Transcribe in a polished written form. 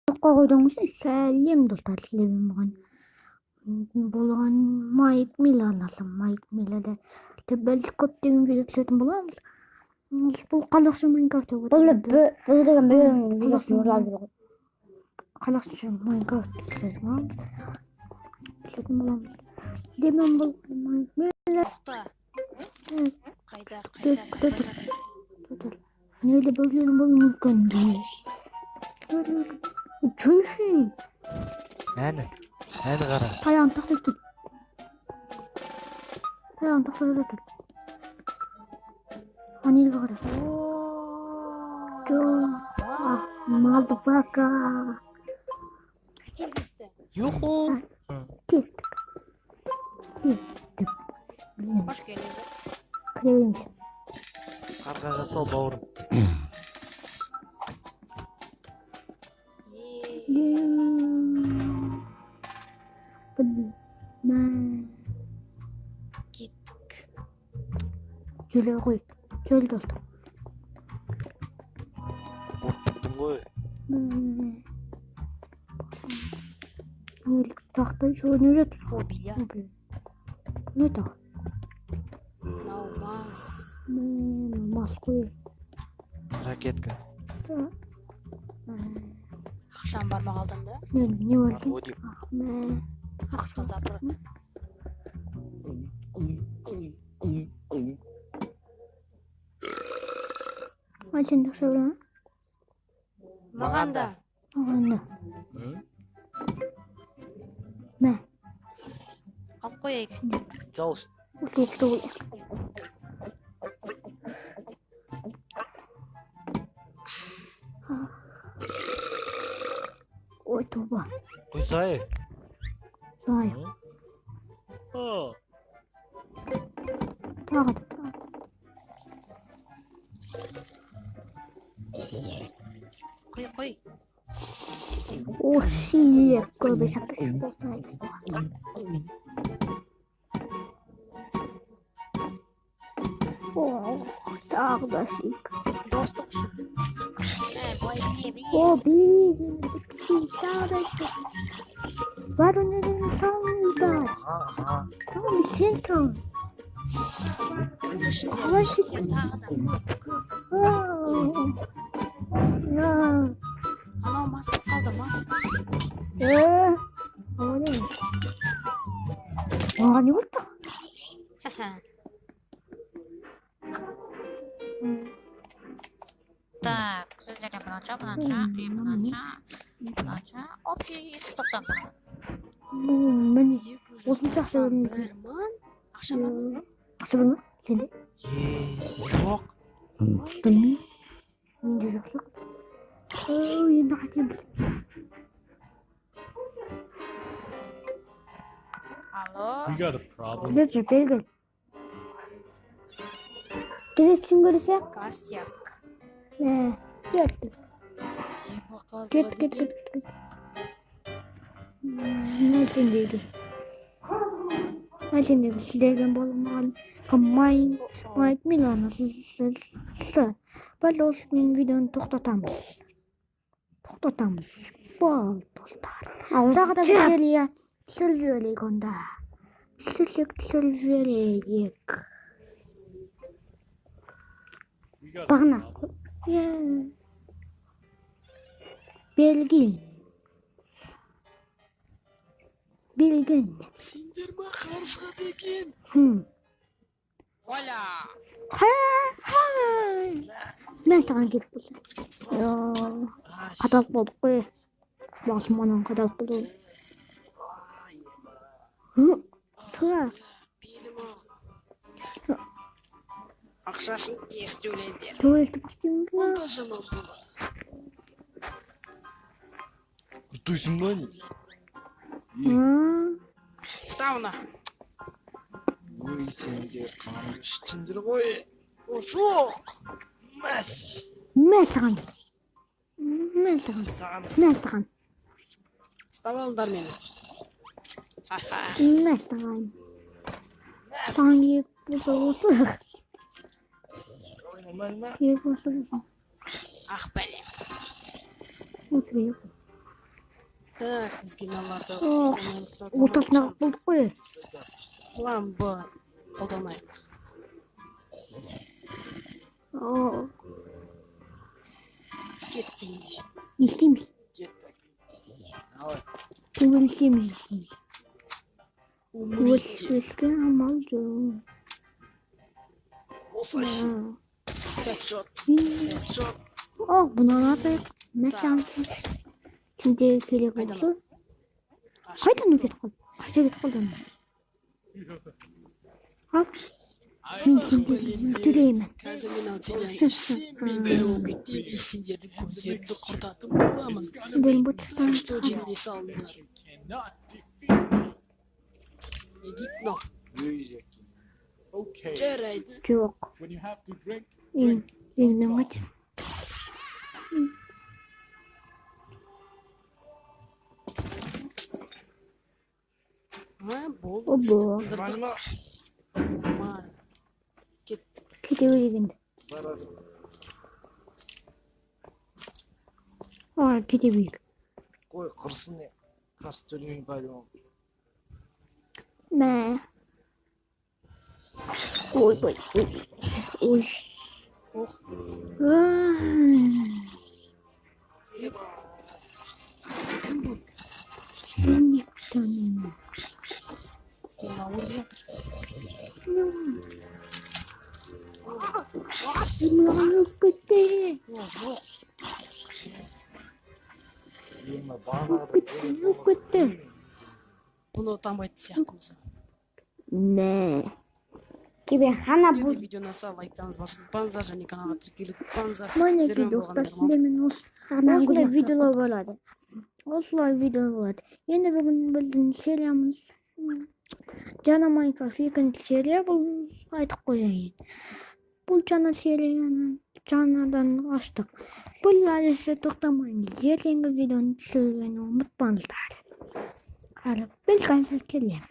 Жаққа қойдыңыз. Сәлем, достар, сіздермен болған болған Майк Миллер. Майк Миллерді біз көптеген видео түсіретін боламыз. Бұл қазақша Майнкрафт деп Бұл бұл деген біреудің видеосын ұрлап жүр ғой. Қазақша Майнкрафт түсіретін боламыз. Түсіретін боламыз. Сіздермен болған Майк Миллер. Тоқта. Қайда, қайда, Күтіп қайда? Тұр. Неде бөлген болуы мүмкін. Чуйши. Әні, әні қара. Таяғын тақтай тұр. Таяғын тақтай тұр. Анелге қара. Жоқ. Мазафака. Кел бізді. Юху. Кеттік. Кеттік. Блин, Қош келдіңіз. Кіре береміз. Қарғаға сал, бауырым. Е, Блин. Мә. Кеттік. Жүре ғой. Жүр, достар. Қорқыттың ғой. Мә. Тақтай шоны жатыр. О, бильярд. Блин. Не тағы? Мынау мас. Мә, мас қой. Ракетка. Мә. Ақшам бар ма қалтаңда? Не бар екен? Бар ғой. Мә. Ақша запыр. Ал, сенде ақша бар ма? Маған да. Маған да. Мә. Алып қояйық. Жал. Осы ғой. Ой, тоба. Құйсай. Солай. Тағы да, тағы да. Құй, құй. О, шиек көп болса. О, тағы да шиек. Достық үшін. Мә, былай бие, бие. О, би, тағы да шиек. Бар, өнерін салыңыздар. Аха. Tamam, сен сал. Ішінде Қалай ішінде тағы да көп, көп. Я. Анау мас болып қалды, мас. Э, ой. Маған не болды? Ха-ха. Так, сіздерде мынанша, мынанша, и мынанша, мынанша. Общий 290 мың. Міне. Екі жүз Осынша ақша тоқсан бермейді. бір мың. Ақша бар ма? Ақша бар ма? Сенде? Е, жоқ. Білмеймін. Менде жоқ жоқ. Ой, енді қайтеміз? Алло. We got a problem. Бері жүр, бері кел. Дұрыс көрсе? Косяк. Ә, кеттік. Кеттік, кеттік, кеттік, кеттік. Сендегі. Сендегі сіздерден болмаған Майк Милана. Бәл, осымен видеоны тоқтатамыз. Тоқтатамыз. Болды, достар. Тағы да бір серия түсіріп жіберейік онда. Түсірсек, түсіріп жіберейік. We got a Бағана. problem. Иә. Белгін. Белгін. Сендер ма қарысқат екен? Хм. Оля. Мен саған керек болса. Қадалып болдық қой. Басым анан қадалып болды. Hı. Тұра. Ақшасын тез төлеңдер. Төлетіп істейміз ба? Онда жаман болады. Крутойсың ба, не? Hı. Ұста оны. Ой, сендер қанды іштіңдер ғой. О, жоқ. Мәс. Мә саған. Мә саған. Саған. Мә саған. Ұстап алыңдар мені. Ха-ха. Мә саған. Саған керек болса осы. Нормально ма? Керек болса осы. Ақ бәлем. Осы керек. Так, бізге мыналарды Ох, оңайлықпен ортасына табатын қалып болдық қой. План Б қолданайық. О, Кеттік ендеше. не істейміз? Кеттік. Давай. Төбелесеміз. Умрите. Төбелескен амал жоқ. Болсайшы. Хедшот. М, Хедшот. О, бұны атайық. Мәселен, сенде керек Қайдан? болса. Қашып Қайдан кетіп қалды? Қайда кетіп қалды ана? Ал, мен сендерді өлтіремін. Қазір мен алтелияны ішсем, мен де болып кетемін, и сендердің көздеріңді құртатын боламын. Бөлім Так что жеңіле салыңдар. Не дейді мынау? Үй жеке. Okay. Жарайды. Жоқ. When you have to drink, Енді drink. енді мен қайтемін. А, болды. Обо. Тындырдық. Нормально ма? Нормально. Кеттік. Кете берейік енді. Барады. А, кете берейік. Қой, құрсын не. Қарсы төлемеймін по-любому. Мә. Ой, ой, ой. Ой. Ох, Ай. кім бұл? Мен не танимын. Қолын ауырып жатыр. Маған өліп кетті. О, жоқ. Е, мына бағанағыдай Өліп зелен кетті, өліп болмаса кетті. Бұны ұтамайтын сияқтымыз. Мә. Тебе хана Егер бұл. де видео ұнаса, лайктарыңызды басуды ұмытпаңыздар және каналға тіркелуді ұмытпаңыздар. Мінекей Сіздермен болған достар, Ерман. сіздермен осындай видеолар болады. Осылай видео болады. Енді бүгін біздің сериямыз жаңа Майнкрафт екінші серия, бұл айтып қояйын. Бұл жаңа серияны жаңадан аштық. Бұл әлі тоқтамаймыз. Ертеңгі видеоны түсіруді ұмытпаңыздар. Әрі біз қазір келеміз.